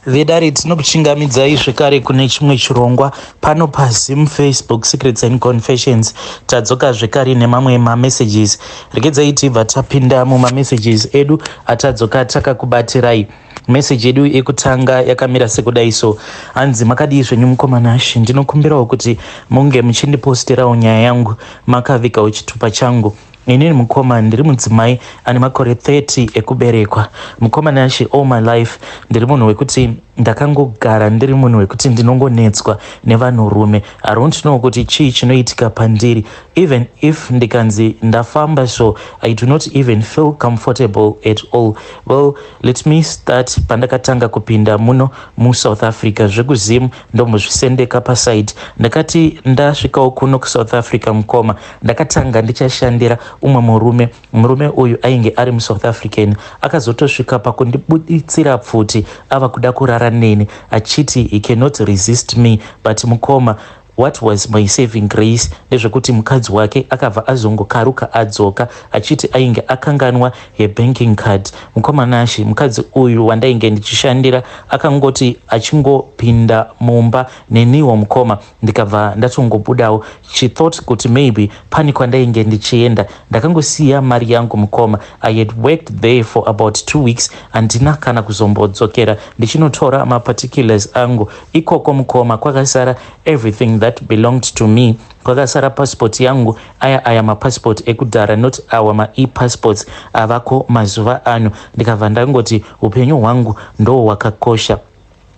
Vedare, tinokuchingamidzai zvekare kune chimwe chirongwa pano paZim Facebook Secrets and Confessions. Tadzoka zvekare nemamwe mamessages. Regedzai tibva tapinda mumamessages edu atadzoka takakubatirai. Meseji yedu yekutanga yakamira sekudai so: hanzi, "Makadii zvenyu mukoma Nashi? Ndinokumbirawo kuti munge muchindiposterawo nyaya yangu makavigawo chitupa changu. Inini mukoma, ndiri mudzimai ane makore 30 ekuberekwa. Mukoma Nashi, all my life ndiri munhu wekuti ndakangogara ndiri munhu wekuti ndinongonetswa nevanhurume. I don't know kuti chii chinoitika pandiri. Even if ndikanzi ndafamba so, I do not even feel comfortable at all. Well, let me start pandakatanga kupinda muno muSouth Africa. ZvekuZimu ndombozvisendeka paside. Ndakati ndasvikawo kuno kuSouth Africa, mukoma, ndakatanga ndichashandira umwe murume. Murume uyu ainge ari muSouth African. Akazotosvika pakundibuditsira pfuti ava kuda kurara neni, achiti he cannot resist me. But mukoma, what was my saving grace ndezvekuti mukadzi wake akabva azongokaruka adzoka, achiti ainge akanganwa yebanking card. Mukoma Nashi, mukadzi uyu wandainge ndichishandira akangoti achingopinda mumba, neniwo mukoma ndikabva ndatongobudawo. She thought kuti maybe pane kwandainge ndichienda. Ndakangosiya mari yangu. Mukoma, I had worked there for about 2 weeks. Handina kana kuzombodzokera ndichinotora maparticulars angu ikoko. Mukoma, kwakasara everything that belonged to me. Kwakasara passport yangu, aya aya mapassport ekudhara, not our mae-passports avako mazuva ano. Ndikabva ndangoti upenyu hwangu ndo hwakakosha.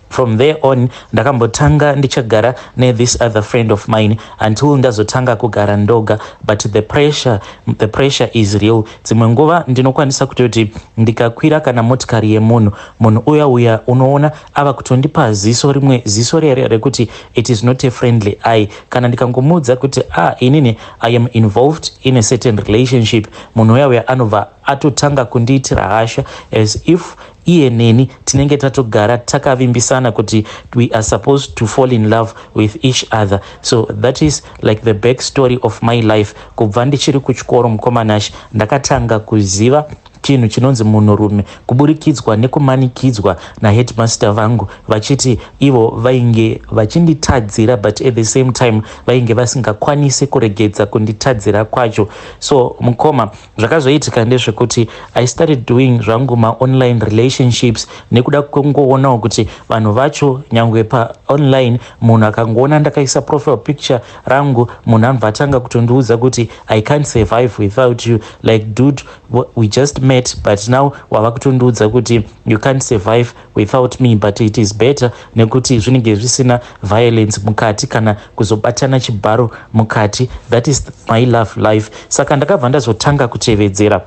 From there on ndakambotanga ndichagara nethis other friend of mine until ndazotanga kugara ndoga. But the pressure is real. Dzimwe nguva ndinokwanisa kutoti ndikakwira kana motikari yemunhu, munhu uya uya unoona ava kutondipa ziso rimwe, ziso rere rekuti it is not a friendly eye. Kana ndikangomuudza kuti, "Ah, inini I am involved in a certain relationship," munhu uya uya anobva atotanga kundiitira hasha, as if iye neni tinenge tatogara takavimbisana kuti we are supposed to fall in love with each other. So that is like the back story of my life. Kubva ndichiri kuchikoro, mukoma Nashi, ndakatanga kuziva chinhu chinonzi munhurume kuburikidzwa nekumanikidzwa naheadmaster vangu, vachiti ivo vainge vachinditadzira, but at the same time vainge vasingakwanisi kuregedza kunditadzira kwacho. So mukoma, zvakazoitika ndezvekuti I started doing zvangu maonline relationships nekuda kwengoonawo kuti vanhu vacho nyangwe paonline, munhu akangoona ndakaisa profile picture rangu, munhu anobva atanga kutondiudza kuti, "I can't survive without you." Like, dude, we just met, but now wava kutondiudza kuti you can't survive without me. But it is better nekuti zvinenge zvisina violence mukati kana kuzobatana chibharo mukati. That is my love life. Saka ndakabva ndazotanga kutevedzera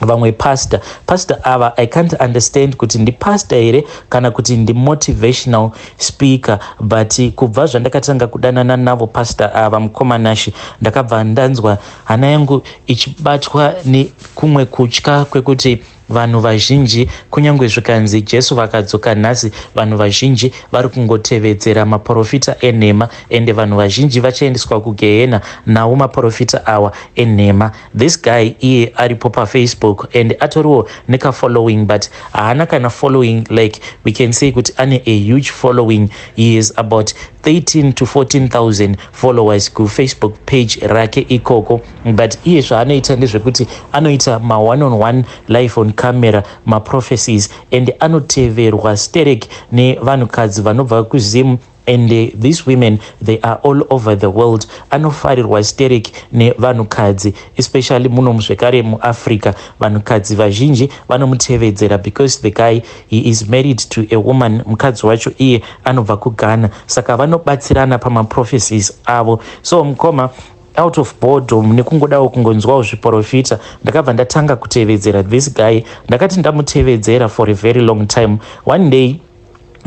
vamwe pastor. Pastor ava, I can't understand kuti ndipastor here kana kuti ndimotivational speaker, but kubva zvandakatanga kudanana navo pastor ava, mukoma Nashi, ndakabva ndanzwa hana yangu ichibatwa nekumwe kutya kwekuti vanhu vazhinji, kunyange zvikanzi Jesu vakadzoka nhasi, vanhu vazhinji vari kungotevedzera maprofita enhema, ende vanhu vazhinji vachaendeswa kugehena nawo maprofita awa enhema. This guy iye aripo paFacebook and atoriwo nekafollowing, but haana kana following like we can say kuti ane a huge following. He is about 13 to 14,000 followers kuFacebook page rake ikoko. But iye zvaanoita ndezvekuti anoita ma-one on one live on camera maprophecies, and anoteverwa sterek nevanhukadzi vanobva kuZimu, and these women, they are all over the world. Anofarirwa sterek nevanhukadzi, especially muno zvekare muAfrica. Vanhukadzi vazhinji vanomutevedzera because the guy, he is married to a woman. Mukadzi wacho iye anobva kuGhana, saka vanobatsirana pamaprophecies avo. So mukoma, out of boredom nekungodawo kungonzwawo zviprofita, ndakabva ndatanga kutevedzera this guy. Ndakati ndamutevedzera for a very long time, one day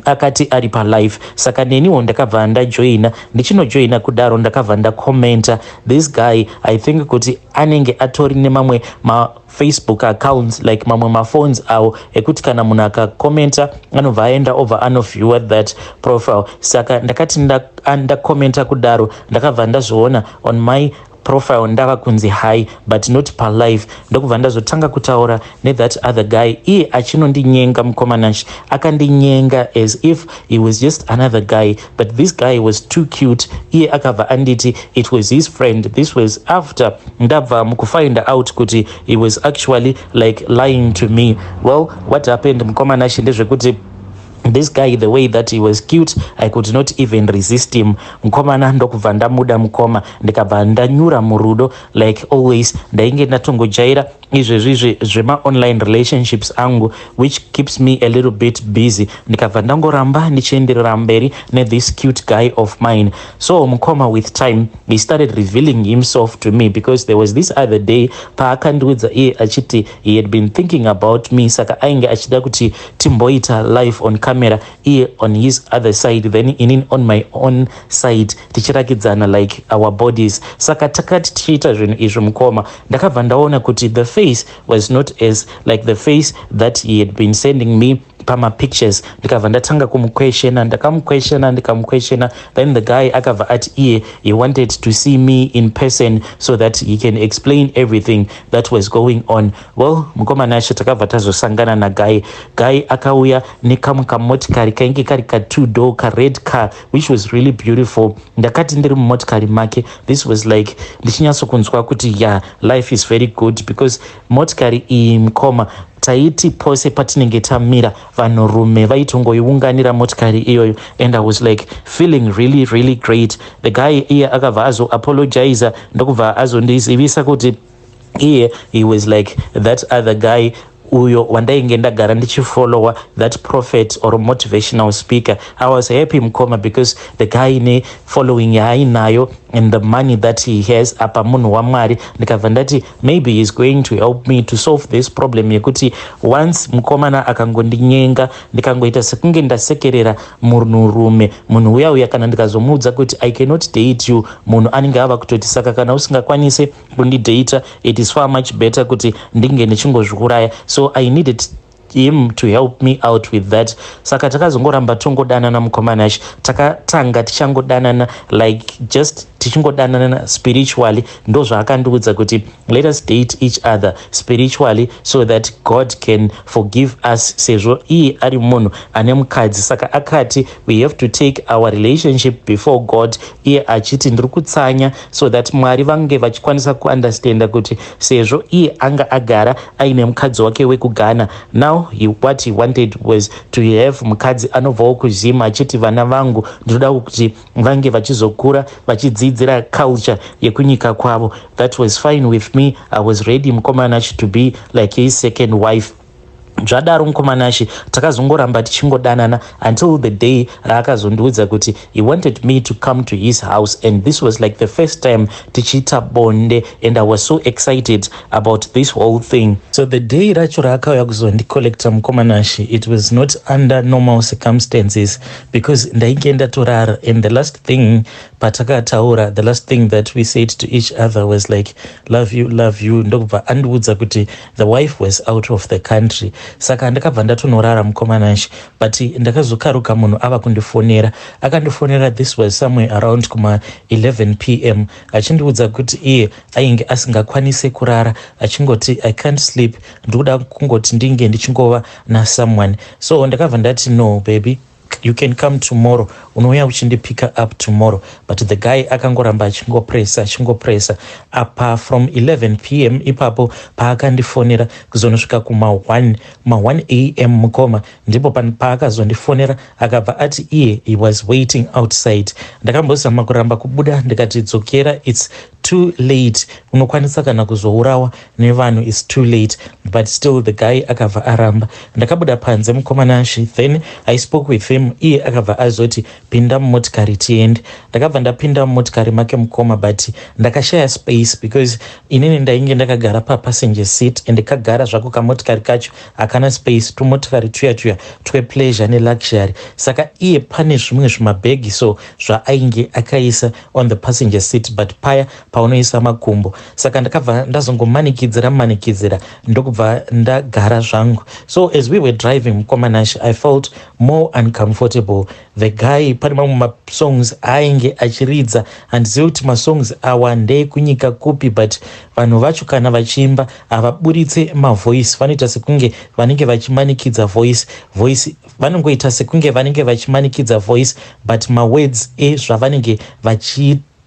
akati ari palive, saka neniwo ndakabva ndajoina. Ndichinojoina kudaro, ndakabva ndakomenta. This guy, I think kuti anenge atori nemamwe maFacebook accounts, like mamwe maphones awo ekuti kana munhu akakomenta anobva aenda obva anoviewa that profile. Saka ndakati ndakomenta kudaro, ndakabva ndazviona on my Profile ndava kunzi hi, but not palive. Ndokubva ndazotanga kutaura nethat other guy, iye achinondinyenga. Mukoma Nash, akandinyenga as if he was just another guy, but this guy was too cute. Iye akabva anditi it was his friend. This was after ndabva mukufind out kuti he was actually like lying to me. Well, what happened, mukoma Nash, ndezvekuti this guy, the way that he was cute, I could not even resist him, mukomana. Ndokubva ndamuda, mukoma, ndikabva ndanyura murudo. Like always, ndainge ndatongojaira izvezvizvi zvemaonline relationships angu, which keeps me a little bit busy. Ndikabva ndangoramba ndichienderera mberi nethis cute guy of mine. So mukoma, with time he started revealing himself to me, because there was this other day paakandiudza iye achiti he had been thinking about me, saka ainge achida kuti timboita live on camera, iye on his other side, then inini on my own side, tichirakidzana like our bodies. Saka takati tichiita zvinhu izvi, mukoma, ndakabva ndaona kuti the face was not as like the face that he had been sending me pamapictures. Ndikabva ndatanga kumuquestiona, ndakamuquestiona, ndikamuquestiona. Then the guy akabva ati iye he wanted to see me in person so that he can explain everything that was going on. Well, mukoma Nashe, takabva tazosangana naguy. Guy akauya nekamwe kamotikari kainge kari ka2 door, kared car, which was really beautiful. Ndakati ndiri mumotikari make, this was like ndichinyatsokunzwa kuti yeah, life is very good, because motikari iyi, mukoma, taiti pose patinenge tamira, vanhurume vaitongoiunganira motikari iyoyo, and I was like feeling really, really great. The guy iye akabva azoapologiza, ndokubva azondizivisa kuti iye he was like that other guy uyo wandainge ndagara ndichifollowa, that prophet or motivational speaker. I was happy, mukoma, because the guy nefollowing yaainayo and the money that he has, apa munhu waMwari. Ndikabva ndati maybe he is going to help me to solve this problem yekuti once mukomana akangondinyenga, ndikangoita sekunge ndasekerera munhurume, munhu uya uya, kana ndikazomuudza kuti I cannot date you, munhu anenge ava kutoti saka kana usingakwanisi kundidata, it is far much better kuti ndinge ndichingozviuraya. So I needed him to help me out with that. Saka takazongoramba tongodanana, mukoma Nash. Takatanga tichangodanana, like just tichingodanana spiritually. Ndo zvaakandiudza kuti let us date each other spiritually so that God can forgive us, sezvo iye ari munhu ane mukadzi. Saka akati we have to take our relationship before God, iye achiti ndiri kutsanya so that Mwari vange vachikwanisa kuunderstanda kuti sezvo iye anga agara aine mukadzi wake wekuGhana, now what he wanted was to have mukadzi anobvawo kuZim, achiti vana vangu ndinoda kuti vange vachizokura vachidzidzira culture yekunyika kwavo. That was fine with me. I was ready, mukoma Nash, to be like his second wife. Zvadaro, mukoma Nashi, takazongoramba tichingodanana until the day raakazondiudza kuti he wanted me to come to his house, and this was like the first time tichiita bonde, and I was so excited about this whole thing. So the day racho raakauya kuzondicollecta, mukoma Nashi, it was not under normal circumstances, because ndainge ndatorara, and the last thing patakataura, the last thing that we said to each other was like, "Love you, love you." Ndokubva andiudza kuti the wife was out of the country. Saka ndakabva ndatonorara, mukoma Nashi, but ndakazokaruka munhu ava kundifonera. Akandifonera, this was somewhere around kuma 11 p.m., achindiudza kuti iye ainge asingakwanisi kurara, achingoti, "I can't sleep, ndikuda kungoti ndinge ndichingova nasomeone." So ndakabva ndati, "No, baby, you can come tomorrow, unouya uchindipicka up tomorrow." But the guy akangoramba achingopresa, achingopresa. Apa from 11 p.m. ipapo paakandifonera kuzonosvika kuma1, ma1 a.m., mukoma, ndipo paakazondifonera. Akabva ati iye he was waiting outside. Ndakambozama kuramba kubuda, ndikati, "Dzokera, it's too late, unokwanisa kana kuzourawa nevanhu, it's too late." But still the guy akabva aramba. Ndakabuda panze, mukoma Nashi, then I spoke with him. Iye akabva azoti, "Pinda mumotikari tiende." Ndakabva ndapinda mumotikari make, mukoma, but ndakashaya space because inini ndainge ndakagara papassenger seat, and kagara zvako kamotikari kacho hakana space, tumotikari tuya tuya twepleasure neluxury. Saka iye pane zvimwe zvimabhegi so zvaainge akaisa on the passenger seat, but paya paunoisa makumbo. Saka ndakabva ndazongomanikidzira manikidzira, ndokubva ndagara zvangu. So as we were driving, mukoma Nash, I felt more uncomfortable. comfortable. The guy, pane mamwe masongs ainge achiridza, handizivi kuti masongs awa ndeyekunyika kupi, but vanhu vacho kana vachiimba havaburitse mavoice, vanoita sekunge vanenge vachimanikidza voice, vanongoita sekunge vanenge vachimanikidza voice, but mawords ezvavanenge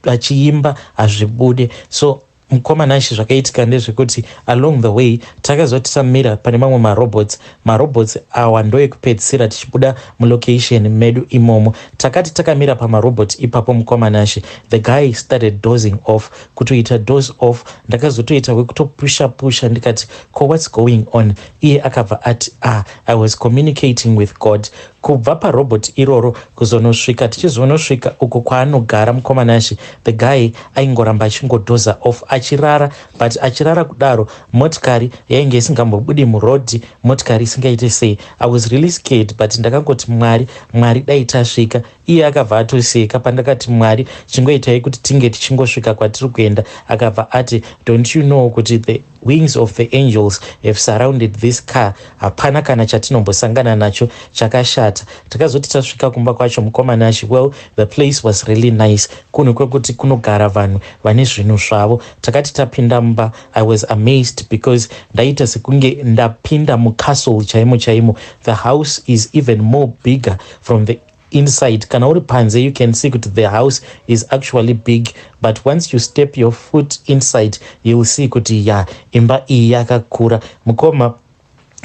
vachiimba hazvibude. So mukoma Nashi, zvakaitika ndezvekuti along the way takazoti tamira pane mamwe marobots. Marobots awa ndoekupedzisira tichibuda mulocation medu imomo. Takati takamira pamarobot ipapo, mukoma Nashi, the guy started dozing off. Kutoita doze off, ndakazotoita wekutopusha pusha, ndikati, "Ko, what's going on?" Iye akabva ati, "Ah, I was communicating with God." Kubva parobot iroro kuzonosvika, tichizonosvika uko kwaanogara, mukoma Nashi, the guy aingoramba achingodoza off, achirara. But achirara kudaro, motikari yainge isingambobudi murodhi, motikari isingaite sei. I was really scared, but ndakangoti, "Mwari, Mwari, dai tasvika." Iye akabva atoseka pandakati, "Mwari, chingoitai kuti tinge tichingosvika kwatiri kuenda." Akabva ati, "Don't you know kuti the wings of the angels have surrounded this car? Hapana kana chatinombosangana nacho chakashata." Takazoti tasvika kumba kwacho, mukoma Nashi, well, the place was really nice, kunhu kwekuti kunogara vanhu vane zvinhu zvavo. Takati tapinda mumba, I was amazed because ndaita sekunge ndapinda mucastle chaimo chaimo. The house is even more bigger from the inside. Kana uri panze, you can see kuti the house is actually big, but once you step your foot inside, you will see kuti ya, imba iyi yakakura. Mukoma,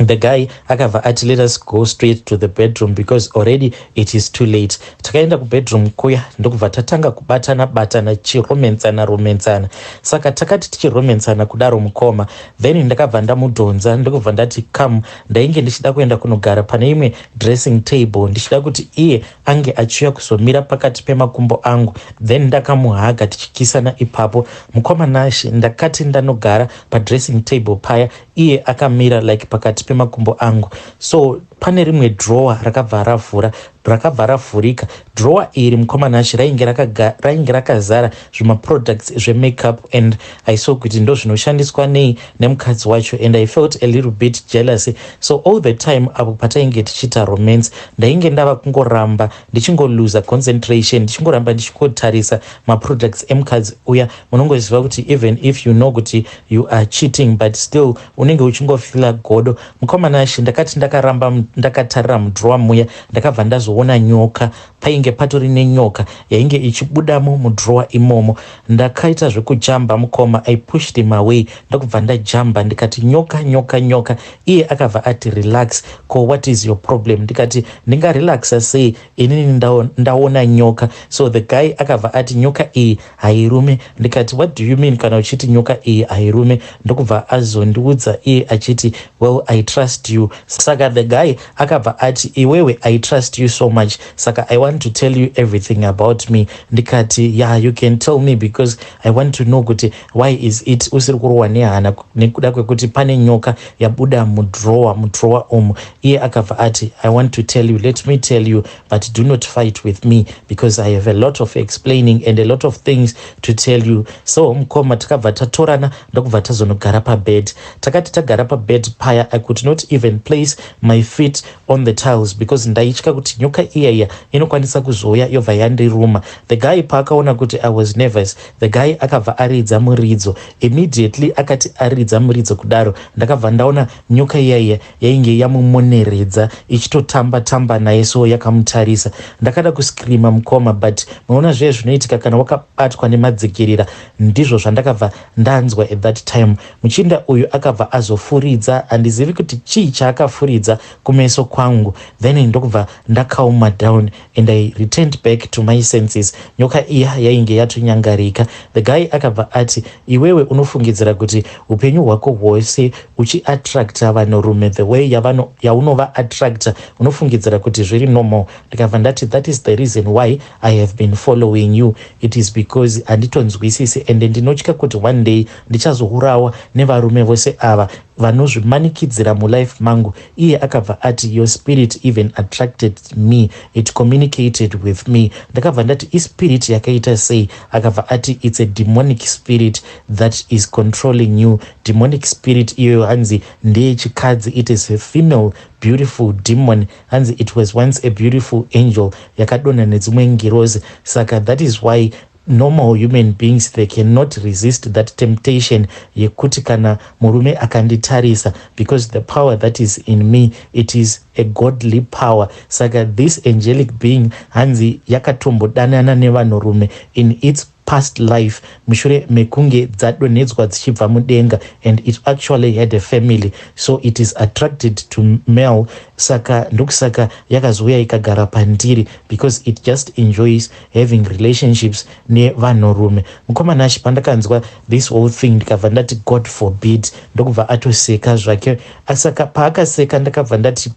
the guy akabva ati, "Let us go straight to the bedroom because already it is too late." Takaenda kubedroom kuya, ndokubva tatanga kubatana batana, chiromensana romensana. Saka takati tichiromensana kudaro, mukoma, then ndakabva ndamudhonza, ndokubva ndati, "Come." Ndainge ndichida kuenda kunogara pane imwe dressing table, ndichida kuti iye ange achiuya kuzomira pakati pemakumbo angu, then ndakamuhaga, tichikisana ipapo. Mukoma Nashi, ndakati ndanogara padressing table paya, iye akamira like pakati pemakumbo angu. So pane rimwe drawer rakabva ravhura, rakabva ravhurika. Drawer iri, mukoma Nashi, rainge rakazara zvimaproducts zvemakeup, and I saw kuti ndo zvinoshandiswa nei nemukadzi wacho, and I felt a little bit jealousy. So all the time apo patainge tichiita romance, ndainge ndava kungoramba ndichingoluza concentration, ndichingoramba ndichingotarisa maproducts emukadzi uya. Munongoziva kuti even if you know kuti you are cheating, but still unenge uchingofila godo. Mukoma Nashi, ndakati ndakaramba ndakatarira mudrawer muya, ndakabva ndazoona nyoka. Painge patori nenyoka yainge ichibudamo mudrawer imomo. Ndakaita zvekujamba, mukoma. I pushed him away, ndokubva ndajamba, ndikati, "Nyoka, nyoka, nyoka!" Iye akabva ati, "Relax. Ko, what is your problem?" Ndikati, "Ndingarelaxa sei inini ndaona nyoka?" So the guy akabva ati, "Nyoka iyi hairume." Ndikati, "What do you mean kana uchiti nyoka iyi hairume?" Ndokubva azondiudza iye achiti, "Well, I trust you." Saka the guy akabva ati, "Iwewe, I trust you so much, saka I want to tell you everything about me." Ndikati, "Yeah, you can tell me because I want to know kuti why is it usiri kurohwa nehana nekuda kwekuti pane nyoka yabuda mudrawer, mudrawer umu." Iye akabva ati, "I want to tell you, let me tell you, but do not fight with me because I have a lot of explaining and a lot of things to tell you." So mukoma, takabva tatorana, ndokubva tazonogara pabed. Takati tagara pabed paya, I could not even place my feet on the tiles because ndaitya kuti nyoka iyaiya inokwanisa kuzouya yobva yandiruma. The guy paakaona kuti I was nervous, the guy akabva aridza muridzo. Immediately akati aridza muridzo kudaro, ndakabva ndaona nyoka iyaiya yainge yamumoneredza, ichitotamba tamba naye, so yakamutarisa. Ndakada kuscreama, mukoma, but munoona zviye zvinoitika kana wakabatwa nemadzikirira, ndizvo zvandakabva ndanzwa at that time. Muchinda uyu akabva azofuridza, handizivi kuti chii chaakafuridza kumeso kwangu, then ndokubva ndacalma down and I returned back to my senses. Nyoka iya yainge yatonyangarika. The guy akabva ati, "Iwewe unofungidzira kuti upenyu hwako hwose uchiattracta vanhurume the way yaunova-attracta, unofungidzira kuti zviri normal?" Ndikabva ndati, "That is the reason why I have been following you. It is because handitonzwisisi ende ndinotya kuti one day ndichazourawa nevarume vose ava vanozvimanikidzira mulife mangu." Iye akabva Akabva ati, "Your spirit even attracted me, it communicated with me." Ndakabva ndati, "Ispirit yakaita sei?" Akabva ati, "It's a demonic spirit that is controlling you." Demonic spirit iyoyo hanzi ndeyechikadzi. It is a female beautiful demon. Hanzi it was once a beautiful angel yakadonha nedzimwe ngirozi. Saka that is why normal human beings, they cannot resist that temptation yekuti kana murume akanditarisa, because the power that is in me, it is a godly power. Saka this angelic being hanzi yakatombodanana nevanhurume in its past life mushure mekunge dzadonhedzwa dzichibva mudenga, and it actually had a family, so it is attracted to male. Saka ndokusaka yakazouya ikagara pandiri, because it just enjoys having relationships nevanhurume. Mukoma Nashi, pandakanzwa this whole thing, ndikabva ndati, "God forbid." Ndokubva atoseka zvake. Saka paakaseka, ndakabva ndati,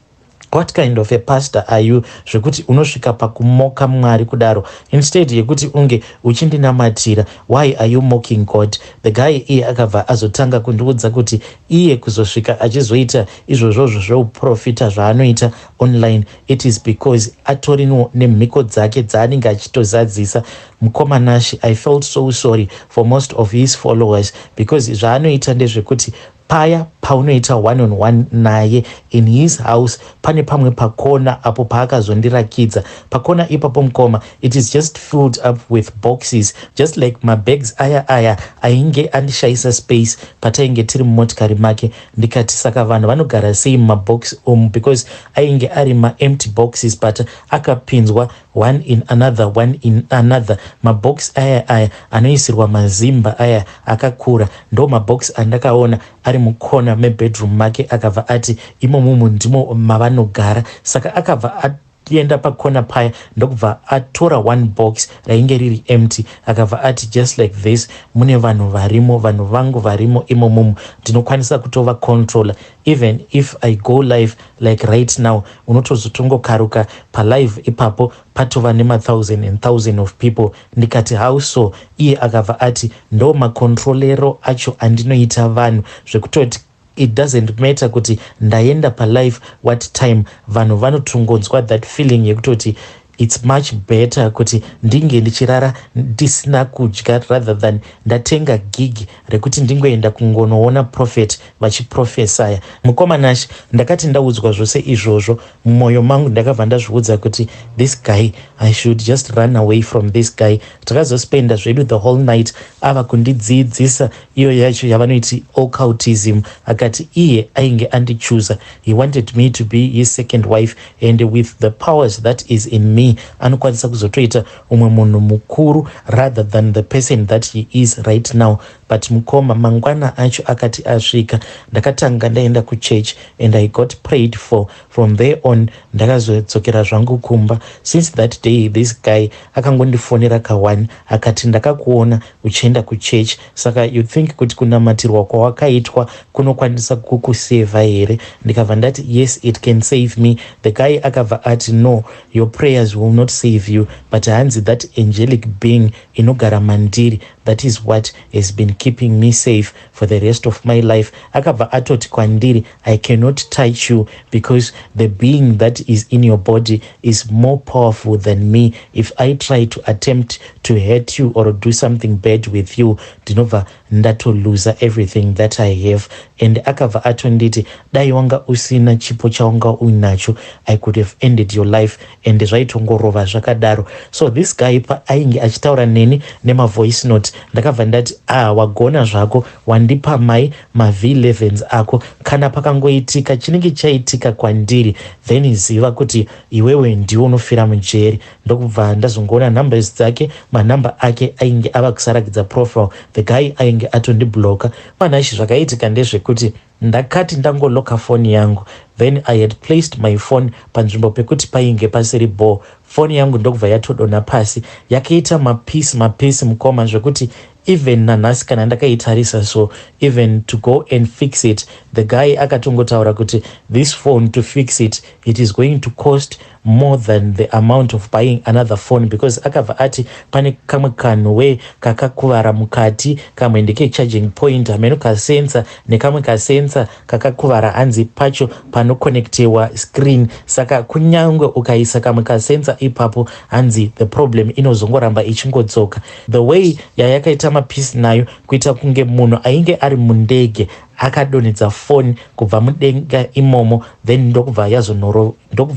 "What kind of a pastor are you, zvekuti unosvika pakumoka Mwari kudaro? Instead yekuti unge uchindinamatira, why are you mocking God?" The guy iye akabva azotanga kundiudza kuti iye kuzosvika achizoita izvozvozvo zveuprofita zvaanoita online, it is because atorino nemhiko dzake dzaanenge achitozadzisa. Mukoma Nashi, I felt so sorry for most of his followers, because zvaanoita ndezvekuti paya paunoita one on one naye in his house, pane pamwe pakona apo paakazondirakidza. Pakona ipapo, mukoma, it is just filled up with boxes, just like mabags aya aya ainge andishayisa space patainge tiri mumotikari make. Ndikati, "Saka vanhu vanogara sei mumabox umu?" Because ainge ari maempty boxes, but akapinzwa one in another, one in another. Mabox aya aya anoisirwa mazimba aya akakura, ndo mabox andakaona ari mukona mebedroom make. Akabva ati imomomo ndimo mavanogara. Saka akabva aenda pakona paya, ndokubva atora one box rainge riri empty. Akabva ati, "Just like this, mune vanhu varimo, vanhu vangu varimo imomomo. Ndinokwanisa kutovacontrola even if I go live like right now. Unotozotongokaruka palive ipapo, patova nemathousand and thousand of people." Ndikati, "How so?" Iye akabva ati, "Ndo macontrolero acho andinoita vanhu, zvekutoti it doesn't matter kuti ndaenda palive what time, vanhu vanotongonzwa that feeling yekutoti it's much better kuti ndinge ndichirara ndisina kudya rather than ndatenga gig rekuti ndingoenda kungonoona prophet vachiprofesaya." Mukoma Nashi, ndakati ndaudzwa zvose izvozvo, mumwoyo mangu ndakabva ndazviudza kuti this guy, I should just run away from this guy. Takazospenda zvedu the whole night ava kundidzidzisa iyo yacho yavanoiti occultism. Akati iye ainge andichuza, he wanted me to be his second wife, and with the powers that is in me, anokwanisa kuzotoita umwe munhu mukuru rather than the person that he is right now. But mukoma, mangwana acho akati asvika, ndakatanga ndaenda kuchurch and I got prayed for. From there on ndakazodzokera zvangu kumba. Since that day, this guy akangondifonera ka1, akati, "Ndakakuona uchienda kuchurch. Saka you think kuti kunamatirwa kwawakaitwa kunokwanisa kukusevha here?" Ndikabva ndati, "Yes, it can save me." The guy akabva ati, "No, your prayers will not save you." But hanzi that angelic being inogara mandiri, that is what has been keeping me safe for the rest of my life. Akabva atoti kwandiri, "I cannot touch you because the being that is in your body is more powerful than me. If I try to attempt to hurt you or do something bad with you, ndinobva ndatoluza everything that I have." And akabva atonditi, "Dai wanga usina chipo chaunga uinacho, I could have ended your life." And zvaitongorova zvakadaro. So this guy paainge achitaura neni nemavoice note, ndakabva ndati, "Ah, wagona zvako, wandipa mai mav11s ako. Kana pakangoitika chinenge chaitika kwandiri, then ziva kuti iwewe ndiwe unofira mujeri." Ndokubva ndazongoona numbers dzake, manhamba ake ainge ava kusarakidza profile. The guy ainge atondibloka manashi. Zvakaitika ndezvekuti ndakati ndangoloka foni yangu, then I had placed my phone panzvimbo pekuti painge pasiri ball. Foni yangu ndokubva yatodonha pasi, yakaita mapisi mapisi, mukoma, zvekuti even nanhasi kana ndakaitarisa, so even to go and fix it, the guy akatongotaura kuti this phone, to fix it, it is going to cost more than the amount of buying another phone, because akabva ati pane kamwe kanhu we kakakuvara mukati, kamwe ndekecharging point, hameno kasensor, nekamwe kasensor kakakuvara, hanzi pacho panokonektewa screen. Saka kunyange ukaisa kamwe kasensor ipapo, hanzi the problem inozongoramba ichingodzoka. The way yayakaita mapisi nayo, kuita kunge munhu ainge ari mundege akadonhedza foni kubva mudenga imomo, then ndokubva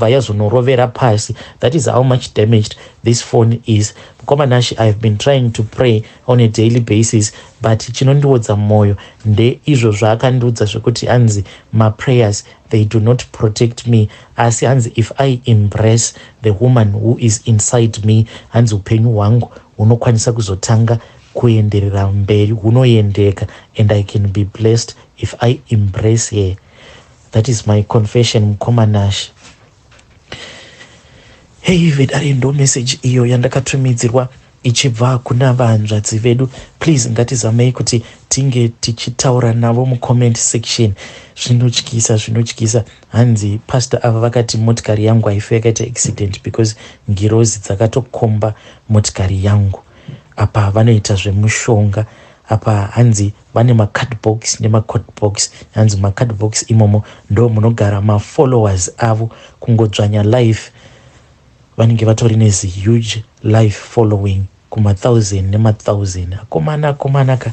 yazonorovera pasi. That is how much damaged this phone is. Mukoma Nashi, I have been trying to pray on a daily basis, but chinondiodza mwoyo ndeizvo zvaakandiudza zvekuti hanzi maprayers, they do not protect me, asi hanzi if I embrace the woman who is inside me, hanzi upenyu hwangu hunokwanisa kuzotanga kuenderera mberi, hunoendeka, and I can be blessed if I embrace her. That is my confession, mukoma Nash. Hei vedare, ndo message iyo yandakatumidzirwa ichibva kuna vanzvadzi vedu. Please, ngatizamei kuti tinge tichitaura navo mucomment section. Zvinotyisa, zvinotyisa. Hanzi pastor ava vakati motikari yangu haifi yakaita accident because ngirozi dzakatokomba motikari yangu. Apa vanoita zvemushonga. Apa hanzi vane macardbox nemacodbox. Hanzi macardbox imomo ndo munogara mafollowers avo. Kungodzvanya live, vanenge vatori nezihuge live following, kumathousand nemathousand. Akomana, akomana ka,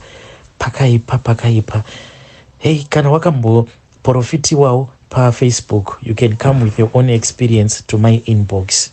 pakaipa, pakaipa. Hei, kana wakamboprofitiwawo paFacebook, you can come with your own experience to my inbox.